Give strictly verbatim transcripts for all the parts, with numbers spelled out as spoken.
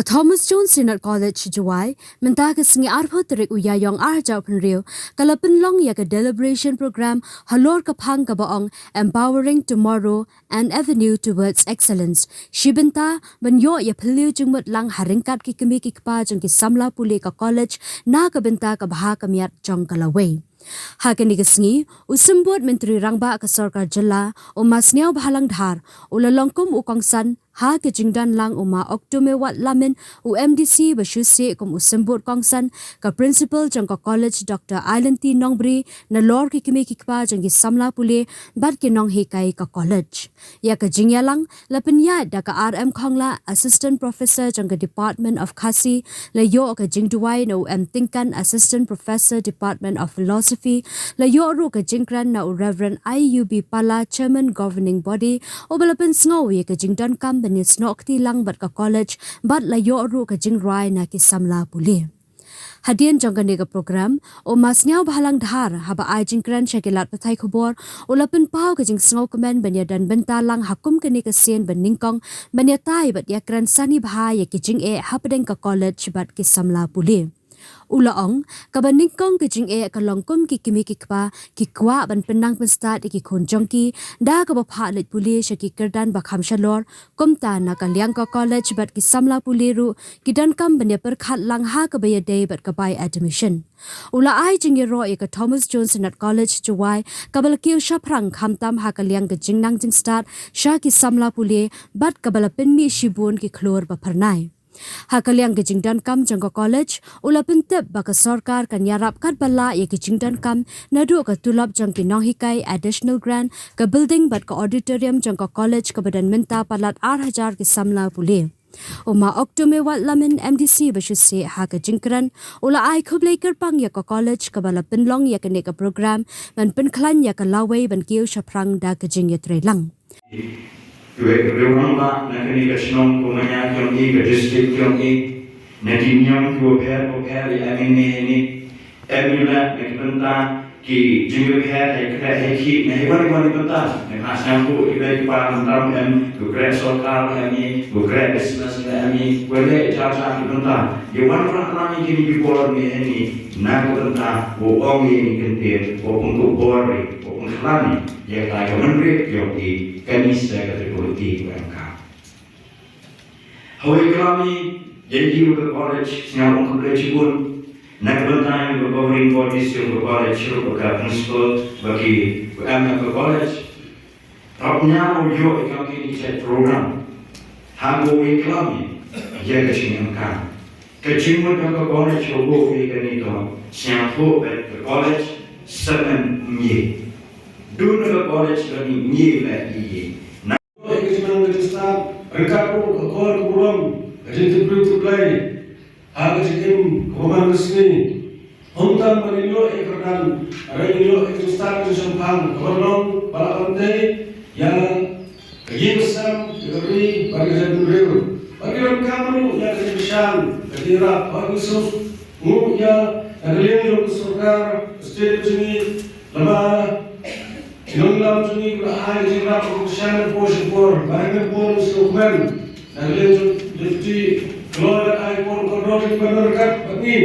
Thomas Jones Synod College, Jowai, mynta ka sngi arphew tarik u Ïaïong arhajar phew, ka la pynlong ïa ka deliberation program halor ka phang kaba ong Empowering Tomorrow, An Avenue Towards Excellence. Shi bynta ban ïoh ïa phylliew jingmut lang ha ryngkat ki kmie ki kpa jong ki samla pule ka college na ka bynta ka bha ka miat jong ka lawei. Ha kane ka sngi, u Symbud Myntri Rangbah ka Sorkar Jylla, u Ma Sniawbhalang Dhar, u la long kum u kongsan ha ka jingdon lang u Ma Oktumewat Lamin, u M D C ba shu seh kum u Symbud Kongsan, ka Principal jong ka College Doctor Ailanti Nongbri, nalor ki kmie ki kpa jong ki samla pule bad ki nonghikai ka college. Ïa ka jingïalang la pynïaid da ka R M Khongla, Assistant Professor jong ka Department of Khasi, la ïoh ka jingduwai na u M Tyngkan, Assistant Professor, Department of Philosophy, la ïoh ruh ka jingkren na u Reverend I U B Pala, Chairman Governing Body, uba la pynsngew ïa ka jingdonkam ban ïasnoh kti lang bad ka college bad la ïoh ruh ka jingrwai na ki samla pule. Hadien jong kane ka program, u Ma Sniawbhalang Dhar, haba ai jingkren sha ki lad pathai khubor, u la pynpaw ka jingsngewkmen ban ïadon bynta lang ha kum kane ka sien ba nyngkong, ban ïatai bad ïakren sani bha ïa ki jingeh hapdeng ka college bad ki samla pule. U la ong, kaba nyngkong ka jingeh ka long kum ki kmie ki kpa ki kwah ban pynnang pynstad ïa ki khun jong ki da kaba phah leit pule sha ki kyrdan ba kham shalor, kumta na ka liang ka college bad ki samla pule ruh ki donkam ban ïapyrkhat lang ha kaba ïadei bad ka bai admission. U la ai jingïaroh ïa ka Thomas Jones Synod College, Jowai, kaba la kiew shaphrang khamtam ha ka liang ka jingnang jingstad sha ki samla pule bad kaba la pynmih shibun ki khlur ba phyrnai. Ha ka liang ka jingdonkam jong ka college, u la pyntip ba ka sorkar kan ïarap katba lah ïa ki jingdonkam, naduh ka tulop jong ki nonghikai, additional grant, ka building bad ka auditorium jong ka college kaba don mynta palat arhajar ki samla pule. U Ma Oktumewat Lamin, M D C ba shu seh, ha ka jingkren, u la ai khublei kyrpang ïa ka college kaba la pynlong ïa kane ka program ban pynkhlaiñ ïa ka lawei ban kiew shaphrang da ka jingïatreilang. Kiwei kiwei u rangbah na kane ka shnong, ka maya jong i, ka district jong i, na ki niam kiwa pher wa pher i, em i ne ne, em i leh na ki bynta ki jingïapher hei kreh hei khih, na hei wan wan ki bynta, na ka sngewthuh kiwei ki pa, mynta em, ki kreh sorkar em i, ki kreh business em i, kiwei leh jar jar ki bynta, ki wan wan lang i kine ki bor ne hei ni, na ka bynta, u ong i ni kyntien, u ong ka bor i, u ong ka lan i, ïa ka ka mynried jong i, kane sa ka te ko ti ko em ka. Hawei klam i, ïa i wa ka college, sngewbha ong khublei shibun, na ka bynta yong ka governing bodies yong ka college, ruh ka principal, ba ki, em ka college. Rap nia u ïoh i kam kine ki program. Hangno i klam i, ïa ka jingïakhun. Ka jingmut ka college u buh i kane ka, sngewthuh ba ka college, seven ngi. Dun ka college ka ni ngi la i. Na ka jingmut ka jingstad, ryngkat ruh ka kor ka burom, ka jingtip briew tip Blei. Ha ka jingim kaba man ka sngi. Hynrei ban ïoh ïa ka kyrdan, ban ïoh ïa ka jingstad ka jingshemphang, kaba long ba la pynthei ïa ka ïing ka sem, ïa ka ri bad ka jaitbynriew. Ban ïoh kam ruh ïa ka jingkyrshan, ka jingïarap, hoi ngi sngewbha ïa ka liang jong ka sorkar, ka state jong ngi, lada Ki nongïalam jong ngi ki la ai jingïarap u Shan Paul Shipor, ba ha kane por u sngewkmen na ka liang jong Deputy Gloria, ai por u kordor jong ki ban ryngkat bad ngi.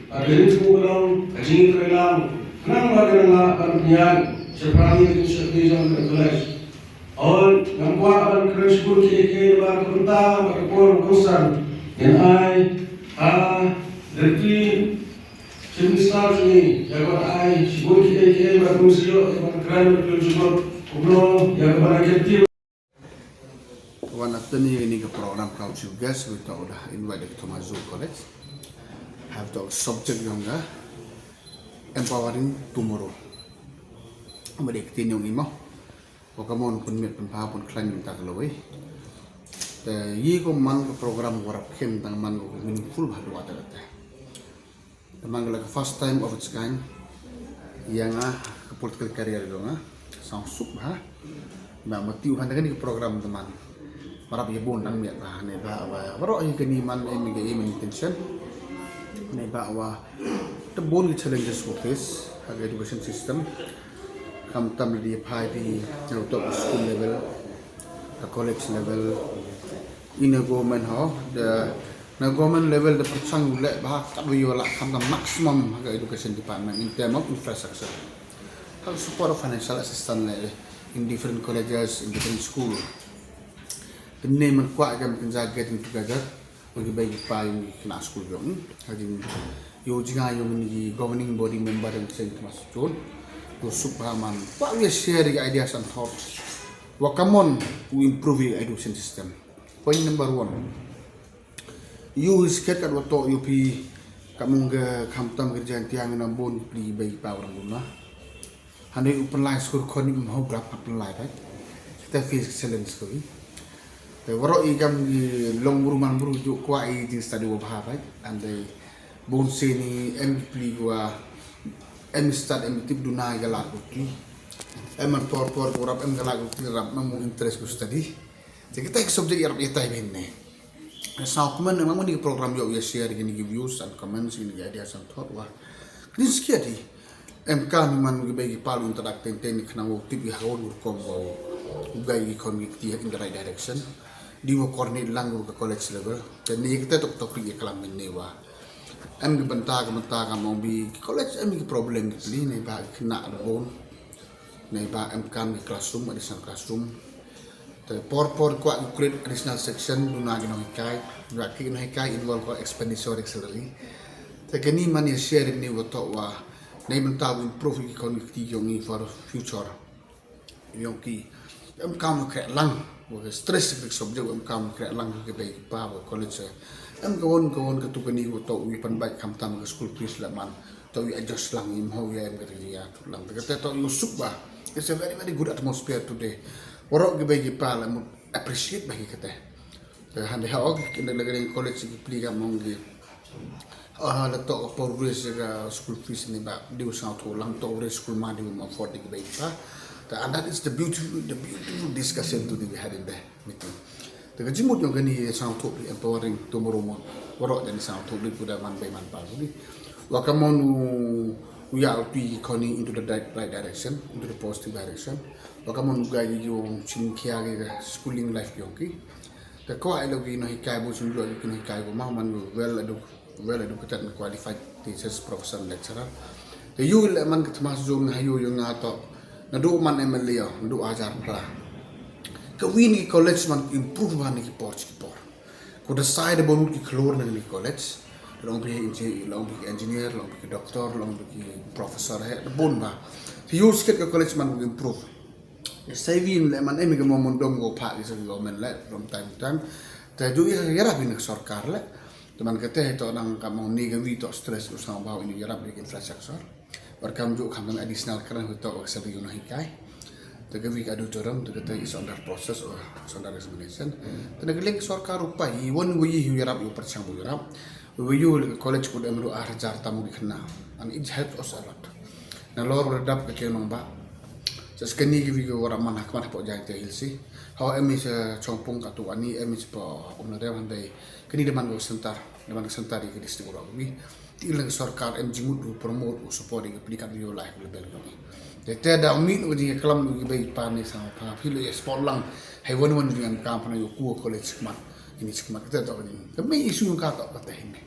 Bad ka jingsngew ka long ka jingïatreilang khnang ba kan nang lah ban pynïaid shaphrang ïa ka jingshakri jong ka college. Hooid, ngam kwah ban kren shibun kiei kiei namar ka bynta bad ka por ka kongsan. Ngin ai ha Deputy Chief Minister jong ngi, ïa kaban ai shibun kiei kiei bad kumjuh ïa kaban kren bad kumjuh kumno ïa kaban ai kynti. Wan attend ïa kane ka program ka chief guest, ïa uta u da invite da ka Thomas Jones College. Ha uta u subject jong ka Empowering Tomorrow. Ym dei ktien jong ngi mo. Wa ka mon pynmiat pynpaw pynkhlaiñ mynta ka lawei. Te ïa ka man ka program wa rap khem tang man ka meaningful bha dua ta kata. Te man ka la ka first time of its kind ïa nga ka political career jong nga. Sngewsuk bha. Ba ma tip ha kane ka program te man. Wa rap ïa bun nang miat bha ne ba wa waroh ïa kane man em ka aim and intention. Ne ba wa te bun ki challenges wa face ha ka education system. Khamtam lada ïa phai phi na u top school level, ka college level, in a government ho, the Na government level da pyrshang u leh bha katba u lah khamtam maximum ha ka education department in term of infrastructure. Ha ka support of financial assistance leh in different colleges, in different school. Te mynne man kwah ka man kynja getting together bad ki bei ki pa jong ki khynnah skul jong ngi. Ka jingïoh jingïaid jong ngi ki governing body member jong Saint Thomas Jones. Ko suk bha man kwah u share ki ideas and thoughts. Wa ka mon u improve ki education system. Point number one. Ïoh hi sket katwa toh ïoh phi ka mong ka khamtam ka Jaintia ngi na bun pli bei pa orang luna. Hynrei u pynlai skur khon ni um hau grap ha pynlai bai. Kita face challenge ko i. Te waroh i kam i long bru man bru ju kwah i jing study wa bha bai. Hynrei bun sien i em pli wa em start em tip duna i ka lad ko ki. Em man por por ko rap em ka lad ko ki rap em mu interest ko study. Te kita ki subject ïarap ïatai bhin ne. Sa comment em ngi ki program ïoh ïa share kini ki views and comments kini ki ideas and thought wa. Kini skia di. Em kam man ki bei ki pa lu interact teng teng ni khnang wa tip ïa hawan rukom wa u gai ki khon ki kti in the right direction. Di wa coordinate lang wa ka college level. Te ni kita tok topic ïa klam mynne wa. Em ki bynta ka bynta ka mong bi ki college em ki problem ki pli ne ba ki khynnah da bun. Ne ba em kam ki classroom, additional classroom. Te por por kwah ki create additional section duna ki nonghikai. Duna ki nonghikai involve ko expenditure salary. Te kini man ïa share ni wa toh wa. Ne mynta wa improve ki khon ki kti jong ngi for future. Jong ki em kam wa khreh lang wa ka stress ki subject wa em kam wa khreh lang ki bei ki pa wa college. Em ka won ka won ka tu kani wa toh wi pan bai khamtam ka school fees la man. Toh wi adjust lang im ho wi em ka ri ya tu lang. Ka te toh wi suk ba. It's a very very good atmosphere today. Waroh ki bei ki pa la mut appreciate ba ki kate. Te hynrei ha ok ki kindergarten college ki pli ka mong ki. Ah, la toh ka por raise ka school fees ni ba di u sngewthuh lang toh raise school ma di um afford di ki bei ki pa. Te and that is the beautiful the beautiful discussion today we had in the meeting. Te ka jingmut jong kani sngewthuh di empowering tomorrow morning. Waroh jani sngewthuh di kuda man bei man pa di. Wa ka mon u u ya u tui ki khon ni into the right, right direction, into the positive direction. Wa ka mon u ga ki jong chim khia ki ka schooling life jong ki. Te kwah ïa la ki nonghikai bun sngewthuh ki nonghikai ko ma man u well edu well educated and qualified teachers, professor, lecturer. Te ïoh leh man ka Thomas Jones ha ïoh ïoh nga toh. Naduh man M L A ïoh, naduh hajar phra. Ka wi ni college man improve man ki por ki por. Ko da sai da bun ki khlur na ni college. Long bi engineer, long bi engineer, long bi doctor, long bi professor he, da bun ba. Te ïoh sket ka college man improve. Sai wi leh man em ka mo mon dom ko pha ki sa government leh from time to time. Te ju ïa ïarap ni sorkar leh. Te man kate to nang ka mong ni ka wi to stress u sang bau ini ïarap di infrastructure. Bar kam ju kam nang additional kran hu to ka sa wi u nonghikai. Te ka wi ka du joram te kate is under process or is under examination. Te na ka leng sorkar u pai i won wi hu ïarap u pyrshang u ïarap. Wi yu leh college kud em ru ar hajar tamu di khynnah. And it helped us a lot. Na lor u dap ka kel mang ba. Sa skani ki wi ko wara man hak man hapo jai te hilsi. Hawa em is chongpung ka tu ani em is po um na rew handai. Kani da man ko center, da man center di ki district ro wi. Ti lang sorkar em jingmut u promote u support di ki plikat wi lai ko lebel ko ni. Te te da mi u jing klam u ki bai pa ni sa pa phi lo ya support lang. Hai wan wan jing am kam pa na yo ku college man. Ini chikmat te to ni. Te me issue ka to ka te ni.